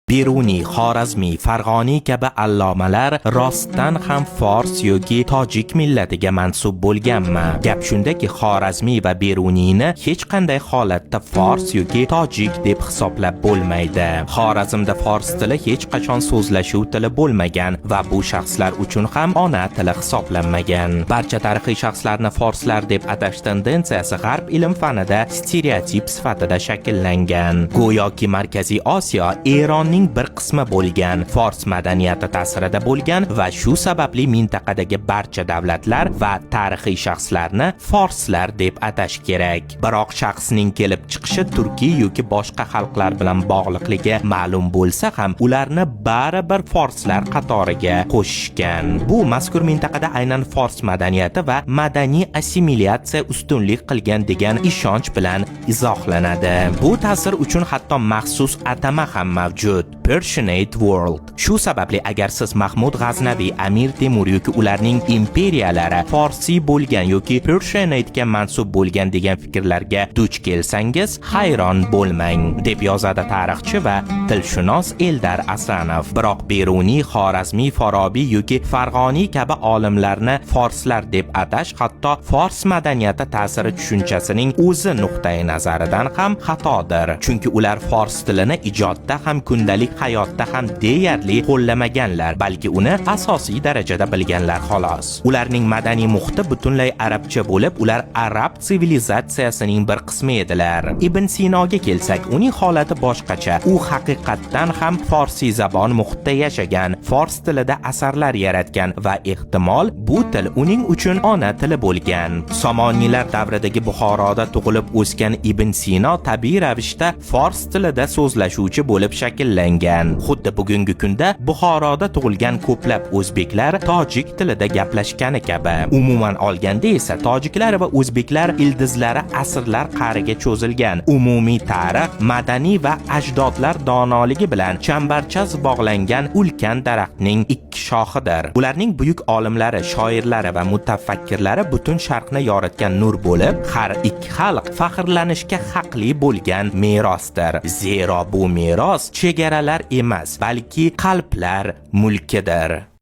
Beruniy, Xorazmiy, Farg'oniy kabi allomalar rostdan ham fors yoki tojik millatiga mansub bo'lganmi? Gap shundaki, Xorazmiy va Beruniyni hech qanday holatda fors yoki tojik deb hisoblab bo'lmaydi. Xorazmda fors tili hech qachon so'zlashuv tili bo'lmagan va bu shaxslar uchun ham ona tili hisoblanmagan. Barcha tarixiy shaxslarni forslar deb atash tendensiyasi g'arb ilm fanida stereotip sifatida shakllangan. Go'yoki Markaziy Osiyo Eronning bir qismi bo'lgan, fors madaniyati ta'sirida bo'lgan va shu sababli mintaqadagi barcha davlatlar va tarixiy shaxslarni forslar deb atash kerak. Biroq shaxsning kelib chiqishi turkiy yoki boshqa xalqlar bilan bog'liqligi ma'lum bo'lsa ham, ularni baribir forslar qatoriga qo'shishgan. Bu mazkur mintaqada aynan fors madaniyati va madaniy assimilyatsiya ustunlik qilgan degan ishonch bilan izohlanadi. Bu ta'sir uchun hatto maxsus atama ham mavjud: Persianate World. Shu sababli agar siz Mahmud G'aznaviy, Amir Temur yoki ularning imperiyalari forsiy bo'lgan yoki Persianate'ga mansub bo'lgan degan fikrlarga duch kelsangiz, hayron bo'lmang, deb yozadi tarixchi va tilshunos Eldar Asanov. Biroq Beruniy, Xorazmiy, Forobiy yoki Farg'oniy kabi olimlarni forslar deb atash hatto fors madaniyati ta'siri tushunchasining o'zi nuqtai nazaridan ham xatodir. Chunki ular fors tilini ijodda ham, kundalik hayotda ham deyarli qo'llamaganlar, balki uni asosiy darajada bilganlar xolos. Ularning madaniy muhiti butunlay arabcha bo'lib, ular arab sivilizatsiyasining bir qismi edilar. Ibn Sinoga kelsak, uning holati boshqacha. U haqiqatdan ham forsiy zabon muhitda yashagan, fors tilida asarlar yaratgan va ehtimol bu til uning uchun ona tili bo'lgan. Somoniylar davridagi Buxoroda tug'ilib o'sgan Ibn Sino tabiiy ravishda fors tilida so'zlashuvchi bo'lib shakllangan. Xuddi bugungi kunda Buxoroda tug'ilgan ko'plab o'zbeklar tojik tilida gaplashgani kabi. Umuman olganda esa tojiklar va o'zbeklar ildizlari asrlar qa'riga cho'zilgan umumiy tarix, madaniy va ajdodlar donoligi bilan chambarchas bog'langan ulkan daraxtning ikki shoxidir. Ularning buyuk olimlari, shoirlari va mutafakkirlari butun sharqni yoritgan nur bo'lib, har ikki xalq faxrlanishga haqli bo'lgan merosdir. Zero bu meros chegaralar emas, balki qalblar mulkidir.